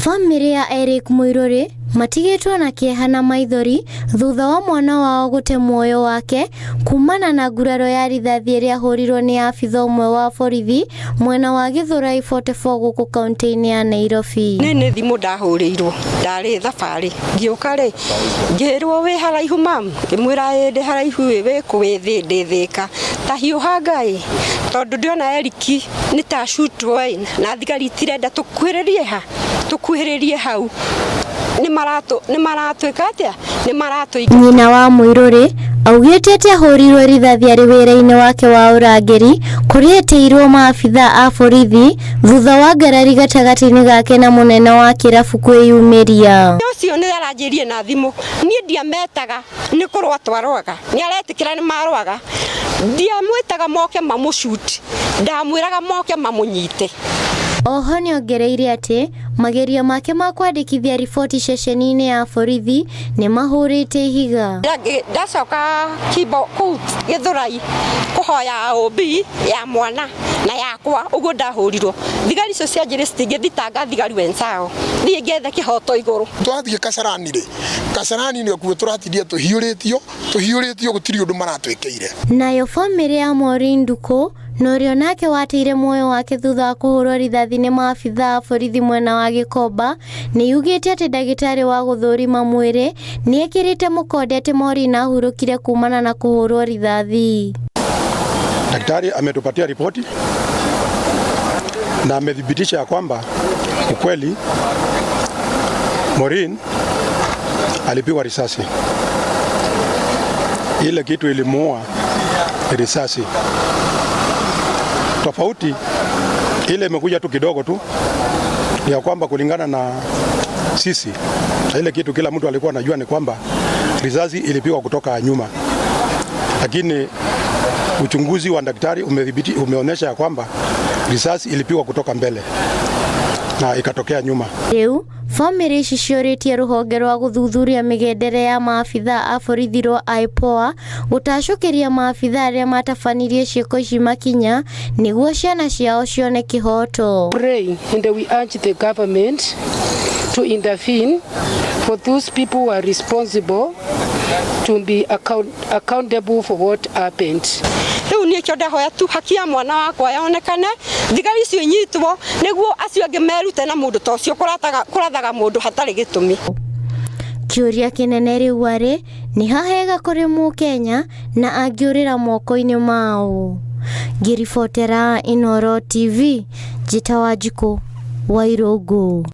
Bamĩrĩ ya Eric Muiruri matigĩtwo na kĩeha na maithori thutha wa mwana wao gũte muoyo wake kumana na nguraro ya rithathi ĩrĩa ahũrirwo nĩ abitha ũmwe wa borithi mwena wa Githurai 44 gũkũ kaunti-inĩ ya Nairobi. Nĩ nĩ thimũ ndahũrĩirwo ndarĩ thabarĩ ngĩũka rĩ ngĩrwo wĩ haraihu mam ngĩmwĩra ĩ ndĩ haraihu ĩ wĩ kũ wĩ thĩ ndĩ Thĩka ta hiũha Ngai tondũ ndĩrona Eric nĩ ta acutwo ĩ na thigari itirenda tũkuhĩrĩrie ha tũkuhĩrĩrie hau nĩ maratwĩka atĩa nĩ maratũingata. Nyina wa Muiruri augĩte atĩ ahũrirwo rithathi arĩ wĩra-inĩ wake wa ũrangĩri kũrĩa etĩirwo maabitha a borithi thutha wa ngarari gatagatĩ-inĩ gake na mũnene wa kĩrabu kwĩyumĩria. Ũcio nĩ aranjĩrire na thimũ niĩ ndiametaga nĩ kũrũa twarũaga nĩ aretĩkĩra nĩ marũaga ndiamwĩtaga moke mamũcuti ndamwĩraga moke mamũnyite. Oho nĩongereire atĩ magerio make ma kwandĩkithia riboti ceceni-inĩ ya borithi nĩ mahũrĩte ihiga. Ndacoka kimbo kũu Gĩthũrai kũhoya OB ya mwana na yakwa ũguo ndahũrirwo thigari icio cia njĩrĩ citingĩthitanga thigari wenzao thiĩ ngethe kĩhoto igũrũ. Twathiĩ Kasarani rĩ, Kasarani nĩkuo tũratindire tũhiũrĩtio tũhiũrĩtio gũtirĩ ũndũ maratwĩkĩire. Nayo bamĩrĩ ya Maureen Ndukũ na ũrĩa onake wateire muoyo wake thutha wa kũhũrwo rithathi nĩ maabitha a borithi mwena wa Gĩkomba nĩ yugĩte atĩ ndagĩtarĩ wa gũthũrima mwĩrĩ nĩ ekĩrĩte mũkonde atĩ Maureen ahurũkire kumana na kũhũrwo rithathi. Daktari ametupatia ripoti na amethibitisha ya kwamba ukweli Maureen alipigwa risasi. Ile kitu ilimuua ni risasi. Tofauti ile imekuja tu kidogo tu ni ya kwamba kulingana na sisi na ile kitu kila mtu alikuwa anajua ni kwamba risasi ilipigwa kutoka nyuma, lakini uchunguzi wa daktari umethibiti, umeonyesha ya kwamba risasi ilipigwa kutoka mbele na ikatokea nyuma. Rĩu bamĩrĩ ici ciũrĩtie rũhonge rwa gũthuthuria mĩgendere ya maabitha a borithi rwa IPOA gũtacũkĩria maabitha arĩa matabanirie ciĩko ici makinya nĩguo ciana ciao cione kĩhoto. Pray and we urge the government to intervene for those people who are responsible to be accountable for what happened. Rĩu niĩ kĩo ndahoya tu haki ya mwana wakwa yonekane thigari icio inyitwo nĩguo acio angĩ merute na mũndũ ta ũcio kũrathaga mũndũ hatarĩ gĩtũmi. Kĩũria kĩnene rĩu arĩ nĩ ha hega kũrĩ mũkenya na angĩũrĩra moko-inĩ mao. Ngĩribotera Inooro TV, Njĩta Wanjikũ wa Irũngũ.